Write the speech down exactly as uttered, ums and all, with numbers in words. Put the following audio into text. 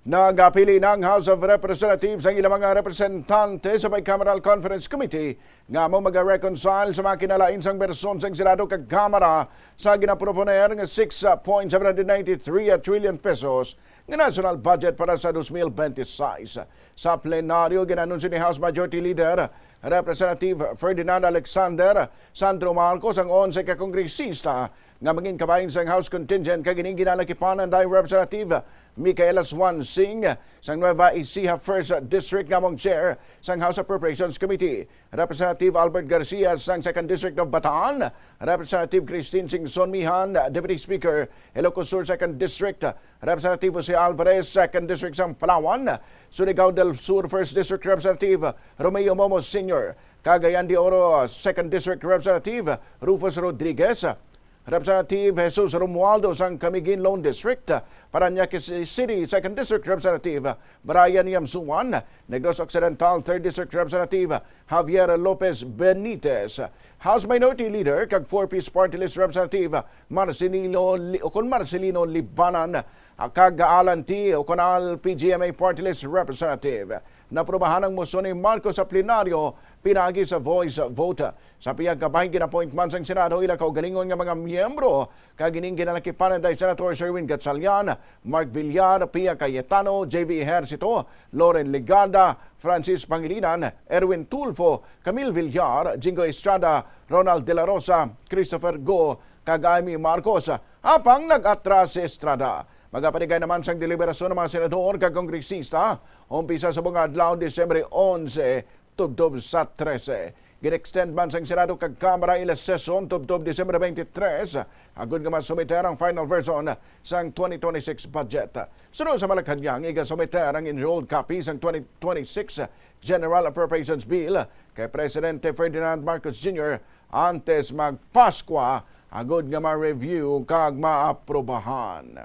Nagapili na ang House of Representatives ang ilang mga representante sa Bicameral Conference Committee nga amo maga-reconcile sa mga kinalain sang bersyon sang Senado kag Kamara sa ginaproponer nga six point seven hundred ninety-three trillion pesos nga national budget para sa dos mil benti sais. Sa plenaryo, ginanunsyo ni House Majority Leader Representative Ferdinand Alexander Sandro Marcos ang onse ka kongresista nga mangin kabahin sang House contingent kag ining ginalakipan ang Representative Micaela Swan Singh sang Nueva Ecija First District nga among chair sang House Appropriations Committee, Representative Albert Garcia sang Second District of Bataan, Representative Christine Singson Mihan, Deputy Speaker, Ilocos Sur Second District, Representative Jose Alvarez, Second District sang Palawan, Surigao del Sur First District Representative Romeo Momo Senior, Cagayan de Oro Second District Representative Rufus Rodriguez, Representative Jesus Romualdo sang Camiguin Lone District, Parañaque City Second District Representative Brian Yamsuan, Negros Occidental Third District Representative Javier Lopez Benitez, House Minority Leader kag Four Ps Party List Representative Marcelino Li-, ukon Marcelino Libanan, kag Alan T. Ukon Al P G M A Party List Representative. Naprubahan ang motion ni Marcos sa plenaryo pinaagi sa voice vote. Sa pihak kabahin, gin-appoint man sang Senado ila kaugalingon nga mga miyembro, kag ining ginalakipan ni Senator Sherwin Gatchalian, Mark Villar, Pia Cayetano, J V Ejercito, Loren Legarda, Francis Pangilinan, Erwin Tulfo, Camille Villar, Jingo Estrada, Ronald De La Rosa, Christopher Go, kag Imee Marcos. Apang nag-atras si Estrada. Magapaligay naman sang deliberasyon ang mga senador kag kongresista umpisa sa bunga adlaw, Disyembre onse, tubtob sa trese. Gin-extend man sang Senado kag Kamara ila sesyon tubtob Disyembre twenty-three, agod nga masumiter ang final version sang twenty twenty-six budget. Suno sa malagad niya, igasumiter ang enrolled copy sang twenty twenty-six General Appropriations Bill kay Presidente Ferdinand Marcos Junior antes magpaskwa, agod nga ma-review kag maaprubahan.